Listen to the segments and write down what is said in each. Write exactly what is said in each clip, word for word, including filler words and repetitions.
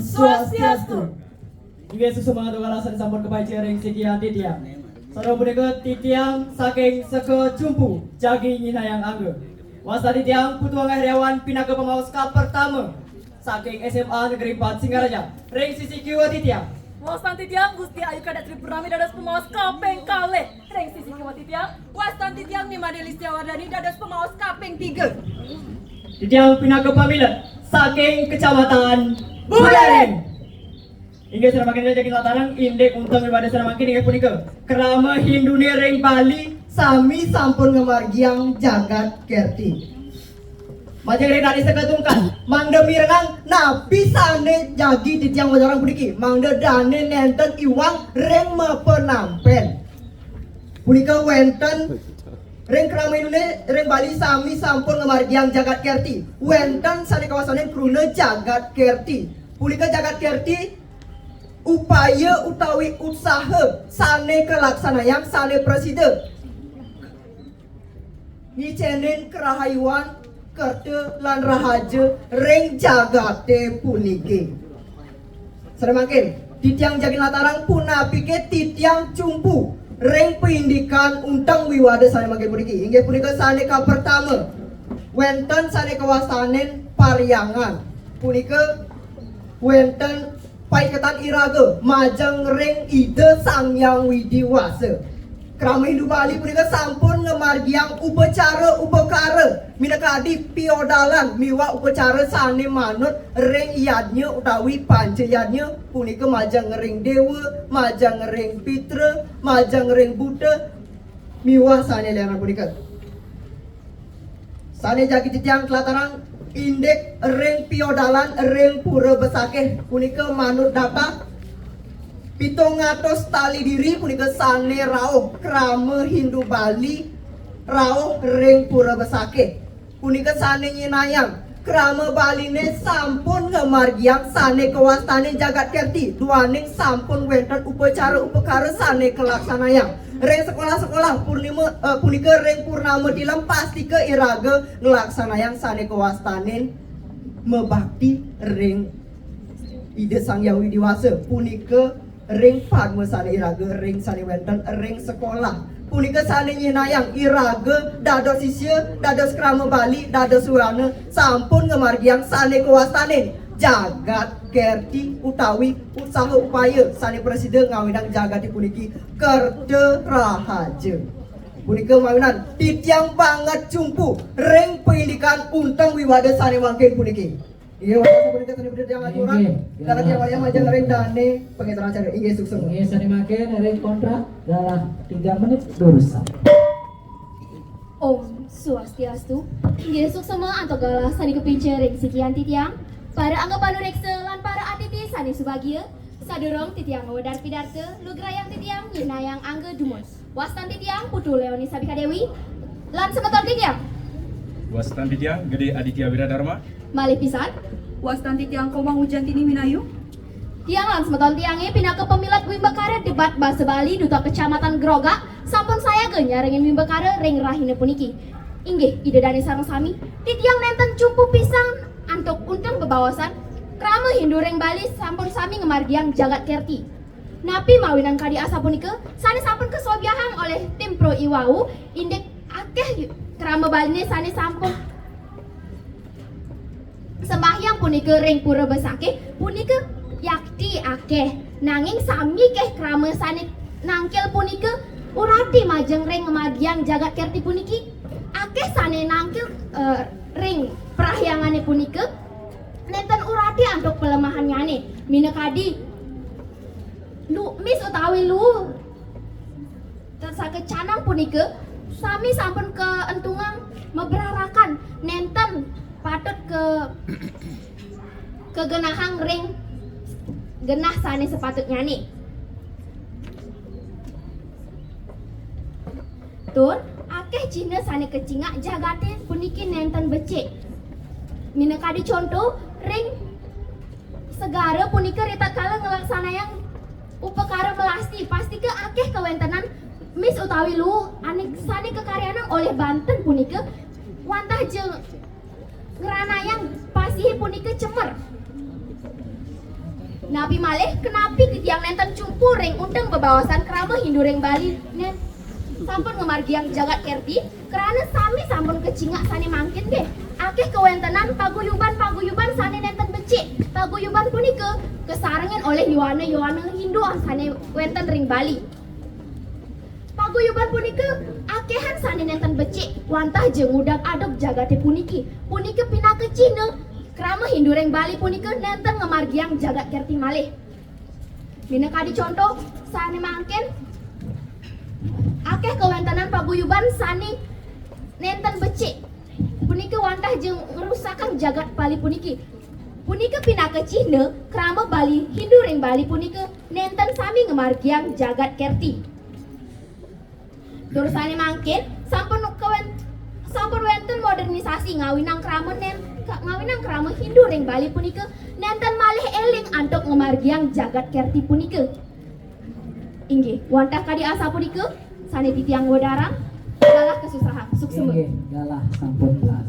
Swastiastu. Inggih, suksma antuk galah sampun kapaica ring sikian titiang. Sareng punika titiang saking Seka Cumpu, jagi nyinahang angga. Wastan titiang Putu Angga Heriawan pinaka pamaos kapertama saking S M A Negeri Empat Singaraja. Ring sisi kiwa titiang. Wastan titiang Gusti Ayu Kadek Tri Purnami dados pamaos kaping kalih. Ring sisi kiwa titiang, wastan titiang Ni Made Listiawardani dados pamaos kaping tiga. Titiang pinaka pamilet saking Kecamatan Buleleng. Inggih, sareng mangkin jagi latarang indik unteng wiwadas sareng mangkin inggih punika krama Hindune ring Bali sami sampun ngamargiang jagat kerti. Majeng ring dane sekatungkal, mangda mirengang napi sane jagi titiang wedarang puniki, mangda dane nenten iwang ring mapanampen. Punika wenten ring krama Hindune ring Bali sami sampun ngamargiang jagat kerti. Wenten sane kawastanin kruna jagat kerti. Punika jagat kerti upaya utawi utsaha sane kalaksanayang sane prasida ngicenin karahayuan, kerta lan rahaja ring jagate puniki. Sareng mangkin, titiang jagi latarang punapike titiang cumpu ring paindikan unteng wiwadas sane mangkin puniki. Inggih punika sane kapertama, wenten sane kawastanin parhyangan. Punika wenten paiketan iraga majeng ring Ida Sang Hyang Widi Wasa. Krama Hindu Bali punika sampun ngamargiang upacara upakara minakadi piodalan miwah upacara sane manut ring yadnya utawi panca yadnya, punika majeng ring dewa, majeng ring pitra, majeng ring buta, miwah sane lianan punika. Sane jagi titiang tlatarang indik ring piodalan ring Pura Besakih punika manut data pitung atus tali diri punika sane rauh krama Hindu Bali rauh ring Pura Besakih. Punika sane nyinayang krama Baline sampun ngamargiang sane kawastanin jagat kerti duaning sampun wenten upacara upakara sane kalaksanayang. Ring sekolah-sekolah purnima, eh, punika ring purnama tilem pastika iraga nglaksanayang sane kawastanin mabakti ring Ida Sang Hyang Widi Wasa punika ring padma sane iraga ring sane wenten ring sekolah. Punika sane nyinayang iraga dados sisya, dados krama Bali, dados wana sampun ngamargiang sane kawastanin jagat kerti utawi utsaha upaya sane prasida ngawinang jagate puniki kerta rahaja. Punika mawinan titiang banget cumpu ring paindikan unteng wiwadas sane mangkin puniki. Inggih, wantah sapunika sane badhe titiang aturang. Inggih, galah titiang wayah majeng ring dane pangenter acara. Inggih, suksma. Inggih, sane mangkin ring kontrak galah tiga menit durus. Om Swastiastu. Inggih, suksma antuk galah sane kapaica ring sikian titiang. Para angga panureksa lan para atiti sane subagia. Sadurung titiang ngwedar pidarta, lugrayang titiang nyinahang angga dumun. Wastan titiang Putu Leoni Sabika Dewi lan semeton titiang. Wastan titiang Gede Aditya Wiradharma. Malih pisan, wastan titiang Komang Wujantini Winayu. Tiang lan semeton tiange pinaka pamilet wimbakara debat basa Bali Duta Kecamatan Grogak sampun sayaga nyarengin wimbakara ring rahina puniki. Inggih, Ida Dane sareng sami, titiang nenten cumpu pisan antuk unteng bebaosan krama Hindu ring Bali sampun sami ngamargiang jagat kerti. Napi mawinan kadi asapunika, sane sampun kasobyahang olih tim pro iwau, indik akeh krama Baline sane sampun sembahyang punika ring Pura Besakih punika yakti akeh. Nanging sami keh krama sane nangkil punika urati majeng ring ngamargiang jagat kerti puniki. Akeh sane nangkil, eh, ring prahyangane punika nenten urati antuk palemahannyane. Minakadi lu-, mis utawi luwu tersaka canang punika sami sampun kaentungang mabrarakan nenten patut ke-, kagenahang ring genah sane sapatutnyane. Tur, akeh cihna sane kacingak jagate puniki nenten becik. Minakadi conto, ring segara punika ritatkala nglaksanayang upakara melasti, pastika akeh kawentenan mis utawi luwu ane sane kakaryanang olih banten punika wantah ja ngranayang pasihe punika cemer. Napi malih, kenapi titiang nenten cumpu ring unteng bebaosan krama Hindu ring Bali nen sampun ngamargiang jagat kerti? Krana sami sampun kacingak sane mangkin nggih, akeh kawentenan paguyuban-paguyuban sane nenten becik. Paguyuban punika kasarengin olih yowana-yowana Hindu sane wenten ring Bali. Paguyuban punika akehan sane nenten becik, wantah ja ngudag-adug jagate puniki. Punika pinaka cihna krama Hindu ring Bali punika nenten ngamargiang jagat kerti malih. Minakadi conto, sane mangkin akeh kawentenan paguyuban sane nenten becik. Punika wantah ja ngrusakang jagat Bali puniki. Punika pinaka cihna krama Bali, Hindu ring Bali punika nenten sami ngamargiang jagat kerti. Tur sane mangkin sampun kawen-, sampun wenten modernisasi ngawinang krama nen-, ka-, ngawinang krama Hindu ring Bali punika nenten malih eling antuk ngamargiang jagat kerti punika. Inggih, wantah kadi asapunika sane titiang wedarang, galah kasusahan. Suksema. Inggih, galah sampun jelas.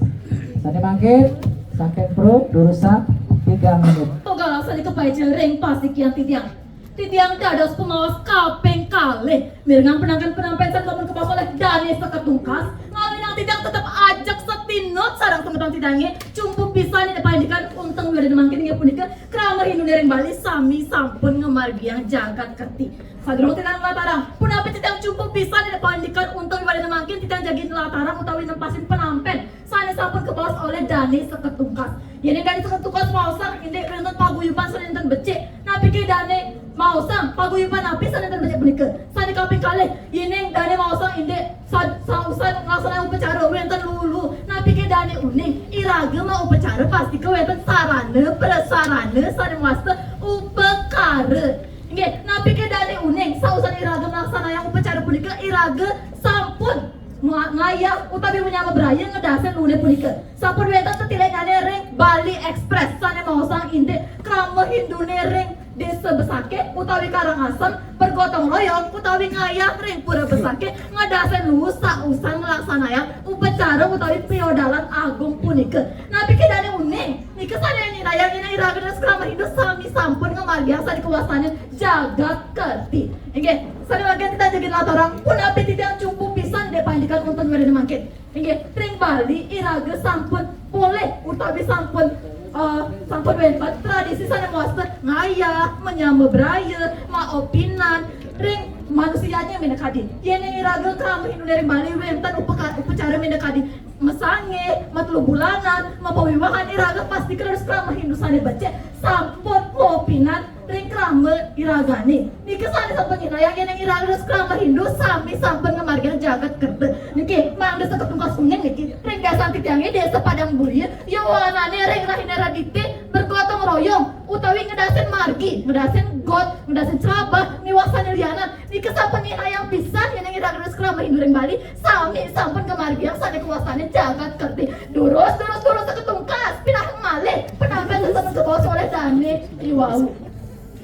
Sane mangkin, saking Pro, durusang tigang menit. Oh, galah sane kapaica ring pasikian titiang. Titiang dados pamaos kaping kalih mirengang penampen-penampen sane sampun kabaos olih Dane Seketungkas. Ngawinang titiang tetep ajeg satinut sareng semeton tidange, cumpu pisan ida paindikan unteng wiadin mangkin inggih punika krama Hindune ring Bali sami sampun ngamargiang jagat kerti. Sadurung titiang nlatarang, punapi titiang cumpu pisan ida paindikan unteng wiadin mangkin, titiang jagi nlatarang utawi nempasin penampen sane sampun kabaos olih Dane Seketungkas. Yening Dane Seketungkas maosang indik wenten paguyuban sane nenten becik. Napike Dane maosang paguyuban napi sane nenten becik punika? Sane kaping kalih, yening Dane maosang indik sa-, sausan nglaksanayang upacara wenten lulu. Napike Dane uning? Iraga maupacara pastika wenten sarana prasarana sane mawasta upakara. Inggih, napike Dane uning? Sausan iraga nglaksanayang upacara punika, iraga sampun nga-, ngayah utawi manyama braya ngedasin luhune punika. Sampun wenten tetiliknyane ring Bali Express sane maosang indik krama Hindune ring Desa Besakih utawi Karangasem bergotong royong utawi ngayah ring Pura Besakih ngedasin luhu sausan nglaksanayang upacara utawi piodalan agung punika. Napike Dane uning? Nika sane nyinayang yen iraga dados krama Hindu sami sampun ngamargiang sane kawastanin jagat kerti. Inggih, sane mangkin titiang jagi nlatarang, punapi titiang cumpu pisan ida paindikan unteng wiadin mangkin. Inggih, ring Bali iraga sampun polih utawi sampun, eh, sampun wenten tradisi sane mawasta ngayah, manyama braya, maopinan ring manusiane minakadi. Yening iraga krama Hindune ring Bali wenten upaka-, upacara minakadi masanggih, matelu bulanan, mapawiwahan, iraga pastika dados krama Hindu sane becik, sampun maopinan ring krama iragane. Nika sane sampun nyinayang yen iraga dados krama Hindu sami sampun ngamargiang jagat kerta. Niki mangda Seketungkas uning niki ring gasan tiange Desa Padang Bulia, yowanane ring rahina Radite bergotong royong utawi ngedasin margi, ngedasin got, ngedasin celabah, miwah sane lianan. Nika sampun nyinayang pisan yen iraga dados krama Hindu ring Bali sami sampun ngamargiang sane kawastanin jagat kerti. Durus, durus, durus Seketungkas, pinaka malih penampen sane sampun kabaos olih Dane iwau.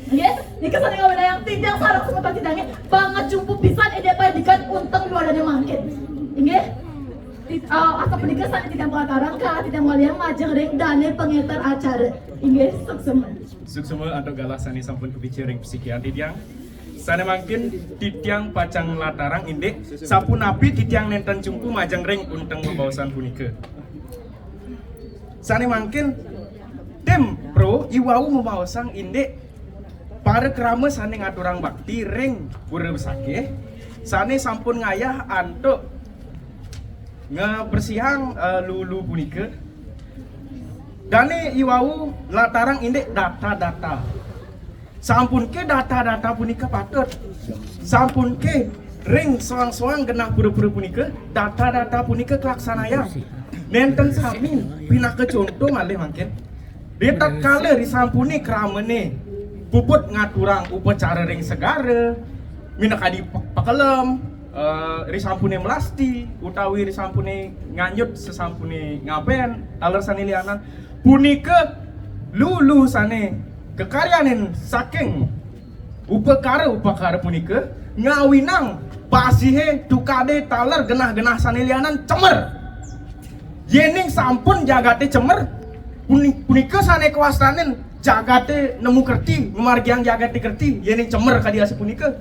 Nggih, nika sane ngawinayang titiang sareng semeton tiange banget cumpu pisan ida paindikan unteng wiadin mangkin. Inggih. Tit-, eh, asapunika sane titiang pelatarang, kala titiang waliang majeng ring dane pangenter acara. Inggih, suksema. Suksema antuk galah sane sampun kapica ring pasikian titiang. Sane mangkin titiang pacang nlatarang indik sapunapi titiang nenten cumpu majeng ring unteng bebaosan punika. Sane mangkin tim pro iwau mabaosang indik para krama sane ngaturang bakti ring Pura Besakih sane sampun ngayah antuk ngebersihang, eh, lulu punika. Dane iwau latarang indik data-data. Sampunke data-data punika patut. Sampunke ring soang-soang genah pura-pura punika, data-data punika kalaksanayang. Nenten sami pinaka conto malih mangkin. Ritatkala risampune kramane puput ngaturang upacara ring segara, minakadi pe-, pekelem, eh, risampune melasti, utawi risampune nganyut sesampune ngaben, taler sane lianan. Punika lulu sane kakaryanin saking upakara-upakara punika ngawinang pasihe tukade taler genah-genah sane lianan cemer. Yening sampun jagate cemer, puni-, punika sane kawastanin jagaté nemu kerti, ngamargiang jagaté kerti, yéning cemer kadi asapunika.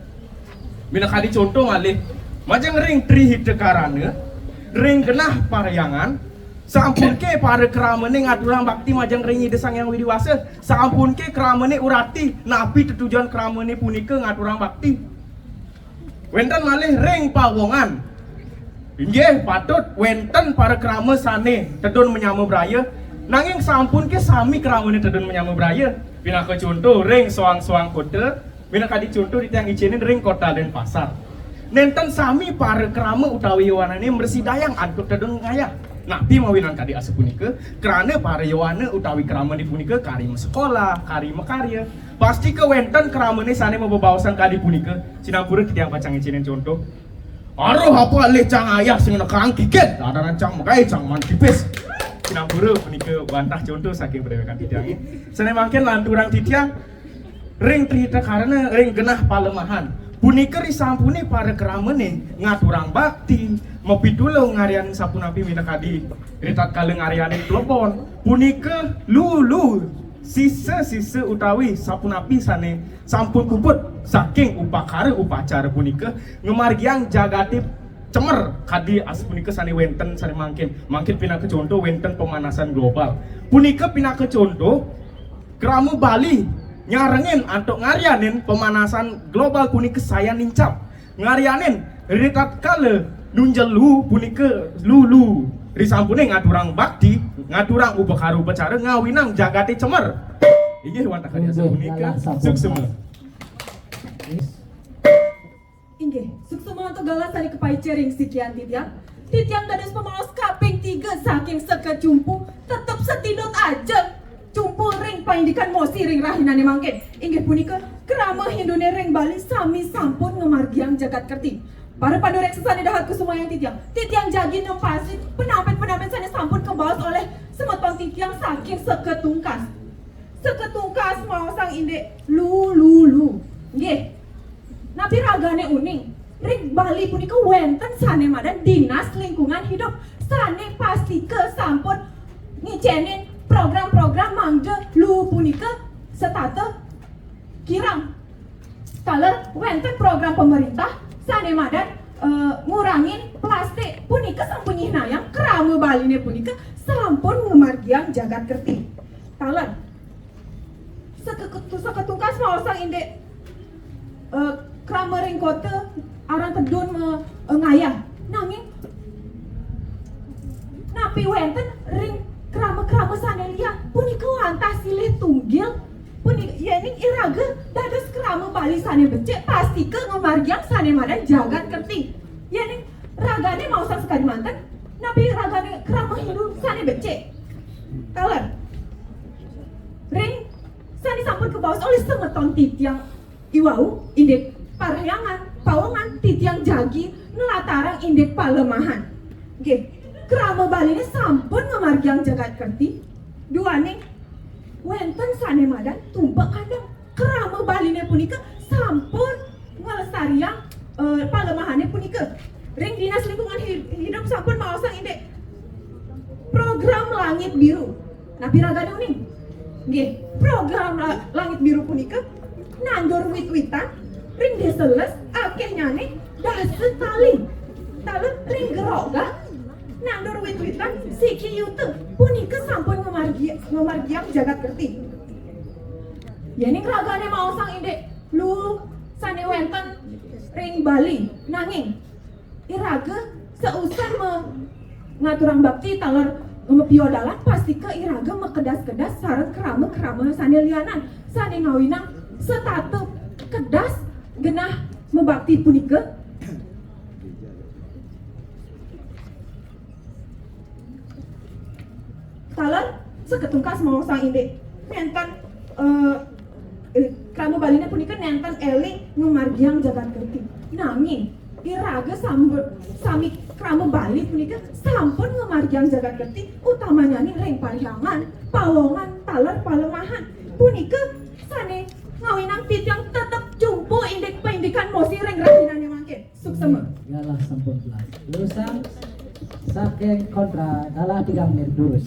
Minakadi conto malih, majeng ring Tri Hita Karana, ring genah parhyangan, sampunké para kramané ngaturang bakti majeng ring Ida Sang Hyang Widi Wasa, sampunké kramané urati, napi tetujon kramané punika ngaturang bakti. Wénten malih ring pawongan. Inggih, patut wénten para krama sané tedun manyama braya, nanging sampunké sami kramané tedun manyama braya. Pinaka conto, ring soang-soang kota, minakadi conto titiang icénin ring Kota Denpasar. Nénten sami para krama utawi yowanané mrasidayang antuk tedun ngayah. Napi mawinan kadi asapunika? Krana para yowana utawi kramané punika kari masekolah, kari makarya. Pastika wénten kramané sané mabebaosan kadi punika. Sinampura titiang pacang ngicénin conto. Aruh apa alih cang ayah sing nekang kikit, adanan cang megai cang man tipis. Sinampura punika wantah conto saking padéwékan titiangé. Sané mangkin lanturang titiang ring Tri Hita Karana ring genah palemahan. Punika risampuné para kramané ngaturang bakti, mapitulung ngaryanin sapunapi minakadi ritatkala ngaryanin plebon. Punika lulu sisa-sisa utawi sapunapi sané sampun puput saking upakara upacara punika ngamargiang jagaté cemer kadi asapunika sané wénten sané mangkin. Mangkin pinaka conto wénten pemanasan global. Punika pinaka conto krama Bali nyarengin antuk ngaryanin pemanasan global punika sayan nincap. Ngaryanin ritatkala nunjel luu punika lulu. Risampuné ngaturang bakti, ngaturang upakara upacara ngawinang jagaté cemer. Inggih wantah kadi asapunika. Suksema. Inggih, suksema antuk galah sané kapaica ring sikian titiang. Titiang dados pamaos kaping tiga saking Seka Cumpu, tetep setindut ajeng Cumpu ring paindikan mosi ring rahinané mangkin. Inggih punika, krama Hinduné ring Bali sami sampun ngamargiang jagat kerti. Para panuréksa sané dahat kusumayang titiang, titiang jagi nempasin penampén-penampén sané sampun kabaos olih semeton titiang saking Seka Tungkas. Seka Tungkas maosang indik lu, lu, lu. Nggih. Napi ragané uning? Ring Bali punika wénten sané madan Dinas Lingkungan Hidup sané pastika sampun ngicénin program-program mangda lu punika setata kirang. Taler wénten program pemerintah sané madan, eh, ngurangin plastik punika sampun nyihnayang krama Baliné punika sampun ngamargiang jagat kerti. Taler Seka-, Seka Tungkas maosang indik, eh, krama ring kota arang tedun me-, eh, ngayah. Nanging napi wénten ring krama-krama sané lian punika wantah silih tunggil. Punika yéning iraga dados krama Bali sané becik pastika ngamargiang sané madan jagat kerti. Yéning ragané maosang sakadi manten, napi ragané krama Hindu sané becik? Taler. Ring sané sampun kabaos olih semeton titiang iwau, indik parhyangan, pawongan titiang jagi nlatarang indik palemahan. Nggih, krama Baliné sampun ngamargiang jagat kerti, duaning wénten sané madan tumpek kandang. Krama Baliné punika sampun nglestariang, eh, palemahané punika. Ring Dinas Lingkungan Hi-, Hidup sampun maosang indik program Langit Biru. Napi ragané uning? Nggih, program La-, Langit Biru punika nandur wit-witan ring Désa Les akéhnyané dasa tali. Taler ring Gerogang nandur wit-witan siki yuta punika sampun ngamargi-, ngamargiang jagat kerti. Yéning ragané maosang indik lu sané wénten ring Bali, nanging iraga sausan me-, ngaturang bakti taler mapiodalan, pastika iraga makedas-kedas sareng krama-krama sané lianan sané ngawinang setata kedas genah mabakti punika. Taler Seka Tungkas maosang indik nénten, eh, eh, krama Baliné punika nénten éling ngamargiang jagat kerti. Nanging iraga sambe-, sami krama Bali punika sampun ngamargiang jagat kerti, utamanyaning ring parhyangan, pawongan, taler palemahan. Punika sané ngawinang titiang tetep jumpu indik paindikan mosi ring rahinané mangkin. Suksema. Galah sampun belas. Durusang saking Kontra galah tigang menit durus.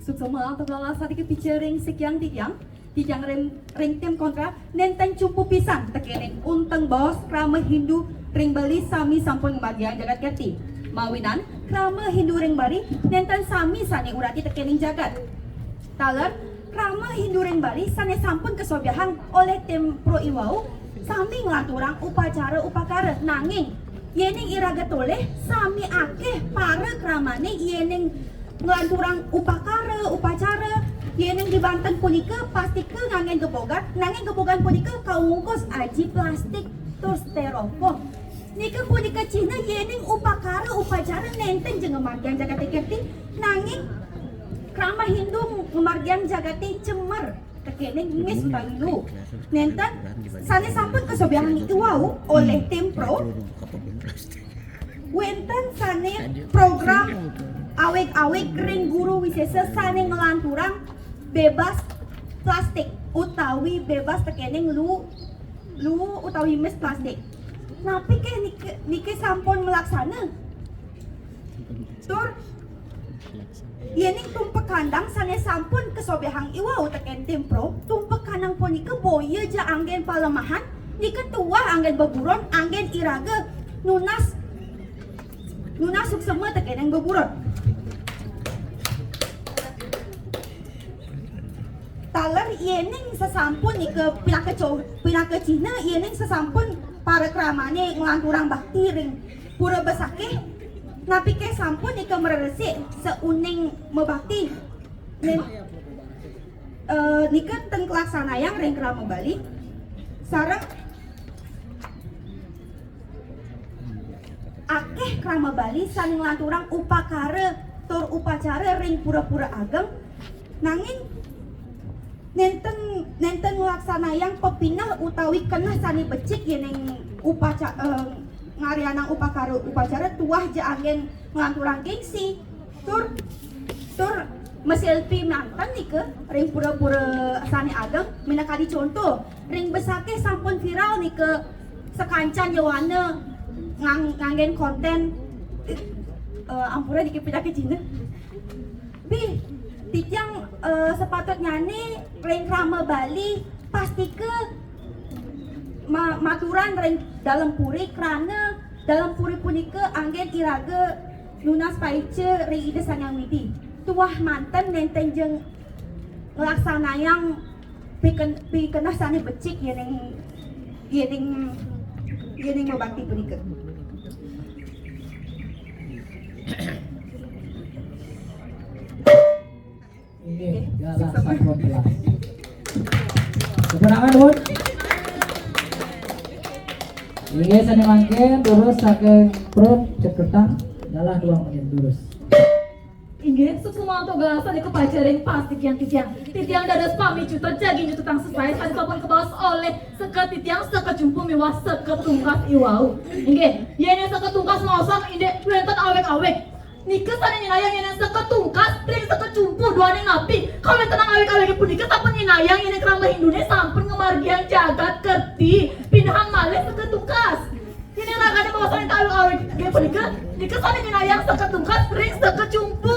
Suksma antuk galah sadaya pica ring sikiang titiang, titiang ring, ring tim kontra, nenten cumpu pisan tekening unteng baos krama Hindu ring Bali sami sampun ngamargiang jagat kerti. Mawinan krama Hindu ring Bali nenten sami sane urati tekening jagat. Taler, krama Hindu ring Bali sane sampun kasobyahang olih tim pro iwau sami nglanturang upacara upakara, nanging yening iraga tolih sami akeh para kramane yening nglanturang upakara, upacara, yening di banten punika pastika nganggen gebogan, nanging gebogan punika kawungkus aji plastik tur styrofoam. Nika punika cihna yening upakara, upacara nenten ja ngamargiang jagate kerti, nanging krama Hindu ngamargiang jagate cemer tekening mis utawi luh. Nenten sane sampun kasobyahang iwau olih tim pro, wenten sane program awig-awig ring guru wisesa sane nglanturang bebas plastik utawi bebas tekening luh, luh utawi mis plastik. Napi ké niki, niki sampun malaksana? Tur yening tumpek kandang sane sampun kasobyahang iwau teken tim pro, tumpek kandang punika boya ja anggen palemahan, nika tuah anggen beburon, anggen iraga nunas, nunas suksma tekening beburon. Taler yening sasampun nika pinaka co-, pinaka cihna yening sasampun para kramane nglanturang bakti ring pura besakeh, napi ké sampun nika mreresik sauning mabakti. Nen-, eh, nika ten kalaksanayang ring krama Bali. Sareng akeh krama Bali sane nglanturang upakara tur upacara ring pura-pura ageng, nanging nenten, nenten nglaksanayang pepineh utawi keneh sane becik yening upaca-, eh, ngaryanang upakara upacara, tuah ja anggen nglanturang gengsi. Tur, tur maselfie manten nika ring pura-pura sane ageng, minakadi conto, ring besakeh sampun viral nika sakancan yowana ngang-, nganggen konten, eh, ampura niki pinaka cihna. Bih, titiang, eh, sapatutnyane ring krama Bali pastika ma-, maturan ring dalem puri, krana dalem puri punika anggen iraga nunas paica ring Ida Sang Hyang Widi. Tuah manten nenten ja nglaksanayang piken-, pikeneh sane becik yening, yening, yening mabakti punika. Inggih, galah sampun telas. Tepuk tangan, Bun. Inggih, sane mangkin durus saking Prut Ceketan, galah dua menit durus. Inggih, suksma antuk galah sane kapaca ring pastikian titiang. Titiang dados pamicutet jagi nyutetang sesae sane sampun kabaos olih seka titiang, seka cumpu miwah seka tungkas iwau. Inggih, yen seka tungkas maosang indik wenten awig-awig. Nika sane nyinayang yen seka tungkas ring seka cumpu duaning napi? Kawentenan awig-awige punika sampun nyinayang yen krama Hindune sampun ngamargiang jagat kerti. Pinehang malih seka tungkas. Yen ragane maosang enten awig-awig inggih punika, nika sane nyinayang seka tungkas ring seka cumpu.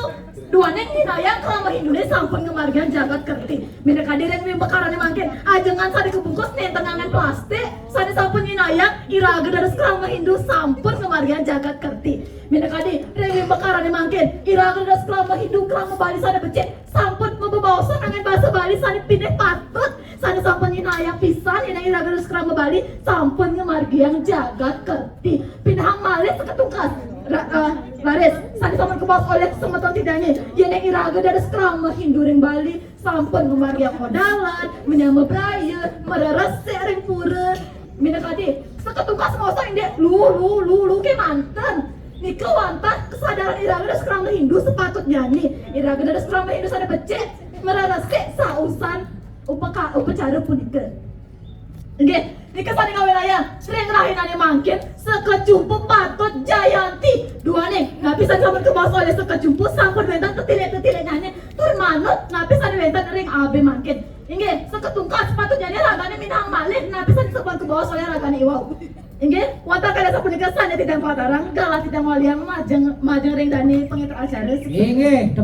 Duaning nyinayang krama Hindune sampun ngamargiang jagat kerti. Minakadi ring wimbakarane mangkin, ajengan sane kabungkus nenten nganggen plastik, sane sampun nyinayang iraga dados krama Hindu sampun ngamargiang jagat kerti. Minakadi ring wimbakarane mangkin, iraga dados krama Hindu, krama Bali sane becik, sampun mabebaosan nganggen basa Bali sane pinih patut, sane sampun nyinayang pisan yen iraga dados krama Bali sampun ngamargiang jagat kerti. Pinehang malih seka tungkas, ra-, eh, raris sane sampun kabaos olih semeton titiange, yen iraga dados krama Hindu ring Bali sampun ngamargiang odalan, manyama braya, mreresik ring pura. Minakadi, seka tungkas maosang indik luh, luh, luh, luh ké manten. Nika wantah kesadaran iraga dados krama Hindu sapatutnyane. Iraga dados krama Hindu sane becik, mreresik sausan upaka-, upacara punika. Inggih, nika sane ngawinayang ring rahinane mangkin, seka cumpu patut jayanti. Duaning napi sane sampun kabaos olih seka cumpu sampun wenten tetilik-tetiliknyane tur manut napi sane wenten ring A B mangkin. Inggih, seka tungkas patutnyane ragane minahang malih napi sane sampun kabaos olih ragane iwau. Inggih, wantah kalih sapunika sane titiang kawatarang, galah titiang waliang majeng, majeng ring dane pangenter acara. Inggih.